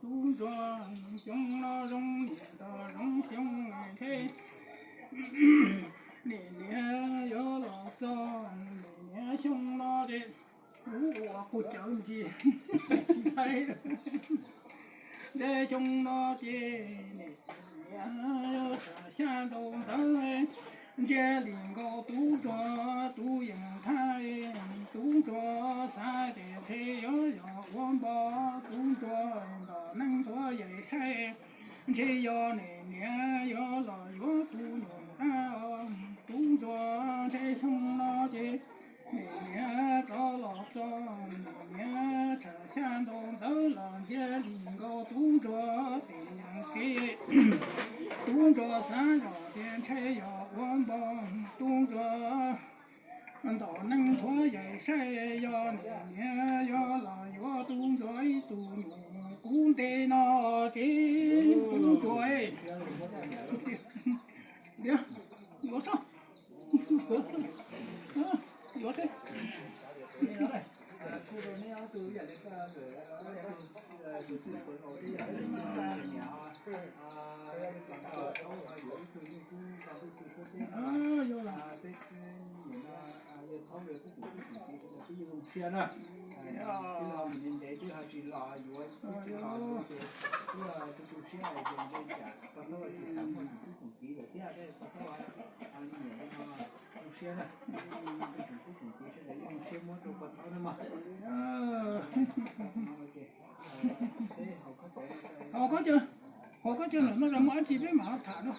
tub ntsuag, xyoo no zoo niam ntxawm zoo xyoo ntshe niam niam yuav los txog niam niam xyoo no ces ub ua qus cawv ntsis tsis hais. Ntshe xyoo no ces niam niam yuav xya ntau ntawd. Ntsia li nkaus tub ntsuag tus yeej thab, tub ntsuag xav tias ntshe yuav yog ua npo, tub ntsuag ntom neeg tuav yees saib, ntshe yog niam niam yuav los yuav tus nyuam qab. Tub ntsuag ntshe xyoo no ces niam niam rov los txog, niam niam tsham xya ntau ntawd los ntsia li nkaus tub ntsuag tes yeej kev. Tub ntsuag xav zoj tias ntshe yog ua npo, tub ntsuag ntom neeg tuav yees saib, yog niam niam yuav los yuav tub ntsuag ib tug nyuam qub ntev no ces tub ntsuag yuav, yuav xwb, yuav xwb. Sia na, twb ntev twb ho tsis los yuav, tsis los yuav ces twb tu tu siab hais tias ntshe tsam pog thaub tsis xav muaj tub tsoom kiv lawm thiab, pog thaub nyiam no zoo siab na, tub tsoom kiv sawv daws zoo siab muab rau pog thaub na mog. Hos koj cov, hos koj cov lawm no los muaj dab tsi peb mam tham no.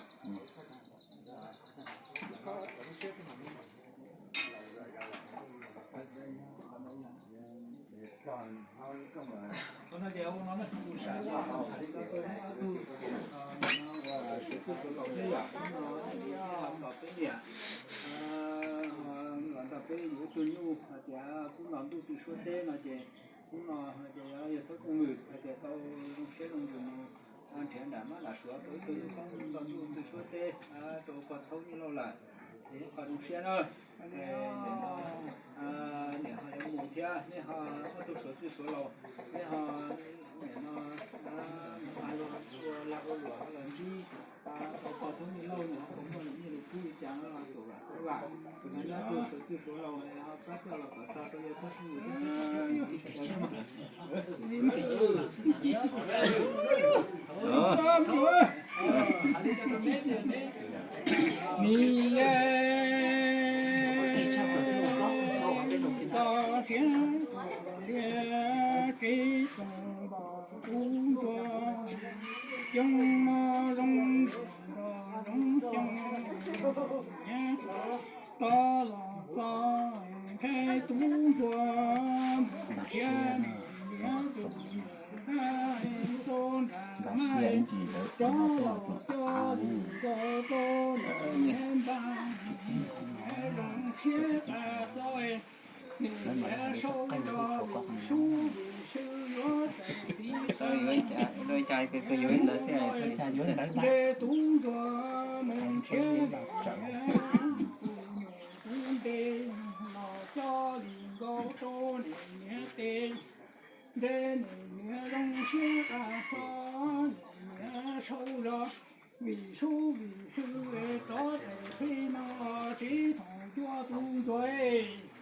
Los nrog peb yuav ib tug nyuj hais tias kub no ntuj twg suab teb no ces kub no hais tias yog thab kooj lwm hais tias tau zoo siab zoo ntsws mus nrhiav nram mab nram suav tau ib tug nyuj koob nto ntuj twg suab teb rau pog thaub nyuj lauj lawm, ces ib qho zoo siab na. Niam ho yuav mus thiab, nej ho ob tug suav txwj suav laus, nej ho niam no ua lag ua luam los ntsib tau pog thaub nyuj lauj, nws ho puas muaj nyiaj li kub li cas no los tus vam xeeb vam, tus no nyob tus suav txwj suav laus ho pab coj los kom txog rau yawg Thab Xyooj Lwm thiab sawv daws. Nim yeej tso siab liaj tsev tsoom npom tub ntsuag, xyoo no zoo nrog zoo xyoo, niam rov los txog ntshe tub ntsuag mus thiab, niam tus nyuam qab tuaj nram mab, cov laus coj li nkaus rau niam npaj, niam zoo siab tas txoj, niam sau zog vim sub vim sw yuav txais tiv qe, ntshe tub ntsuag mus thiab, niam tus nyuam qub nte los coj li nkaus rau niam niam tes, ntshe niam niam zoo siab tas txoj, niam niam sau zog vim sub vim sw rov txais peb no tsev thaum cua tub ntsuag.